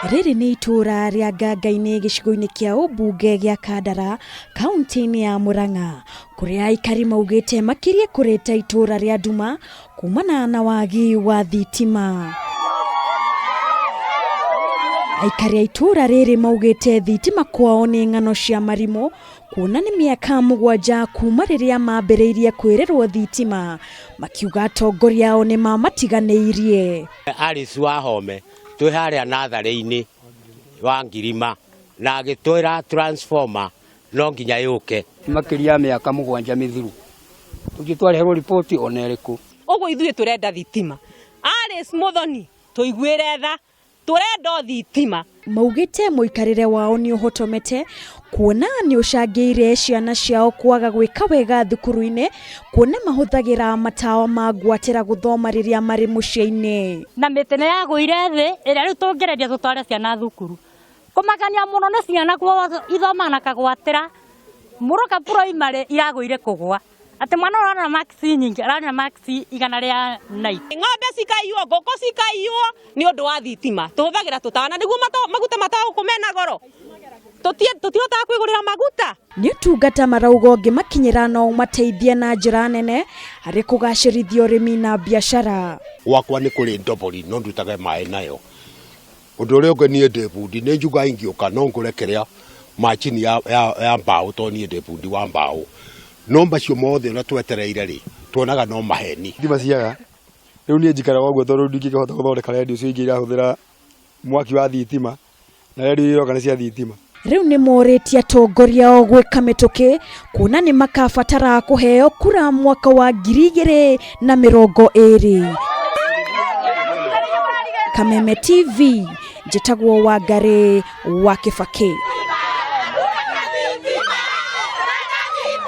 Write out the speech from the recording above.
Rĩrĩ nĩ itũũra rĩa Ngangainĩ gĩcigo-inĩ kĩa ũmbunge gĩa Kandara kaunti-inĩ ya Murang'a kũrĩa aikari maugĩte makirie kũrĩta itũũra rĩa nduma kumana na wagi wa thitima. Aikari a itũũra rĩrĩ maugĩte thitima kwao nĩ ng'ano cia marimũ kuona nĩ mĩaka mũgwanja kuma rĩrĩa mambĩrĩirie kwĩrĩrwo thitima, makiuga atongoria ao nĩ mamatiganĩirie. Alice Wahome twĩ harĩa natharĩ-inĩ wa Ngirima na agĩtwĩra transformer no nginya yũke. Makĩria ya mĩaka mũgwanja mĩthiru tũthiĩ twareherwo riboti ona ĩrĩkũ. Ũguo ithuĩ tũrenda thitima. Alice Muthoni tũiguĩre tha tũrenda o thitima. Maugĩte mũikarĩre wao nĩ ũhotomete kuona nĩ ũcangĩire ciana ciao kwaga gwĩka wega thukuru-inĩ kuona mahũthagĩra matawa ma ngwatĩra gũthoma rĩrĩa marĩ mũciĩ-inĩ. Na mĩtĩ nĩ yagũire thĩ ĩrĩa rĩu tũngĩrendia tũtware ciana thukuru. Kũmakania mũno nĩ ciana ithomaga na kagwatĩra mũroka primary iragũire kũgwa. Atĩ mwana ũrona marks nyingĩ arona marks 190. Ng'ombe cikaiywo, ngũkũ cikaiywo nĩ ũndũ wa thitima. Tũhũthagĩra tũtawa na nĩguo maguta matawa gũkũ mena goro. Tũtihotaga kwĩgũrĩra maguta. Nĩ ũtungata marauga ũngĩmakinyĩra no ũmateithie na njĩra nene harĩ kũgacĩrithia ũrĩmi na biacara. Gwakwa nĩ kũrĩ ndobori no ndutage maĩ nayo. Ũndũ ũrĩa ũngĩ niĩ ndĩ bundi nĩ njuga ingĩũka no ngũre kĩrĩa macini ya, ya, ya mbaũ tondũ niĩ ndĩ bundi wa mbaũ. No macio mothe ũrĩa twetereire rĩ, tuonaga no maheni. Thitima ciaga rĩu niĩ njikaraga ũguo tondũ ndingĩkĩhota gũthondeka redio icio ingĩ irahũthĩra mwaki wa thitima na redio iria iroka nĩ cia thitima. Rĩu nĩ morĩtie atongoria ao gwĩka mĩtũkĩ kuona nĩ makabatara kũheo kura mwaka wa 2020. Kameme TV, njĩtagwo Wangarĩ wa Kĩbakĩ.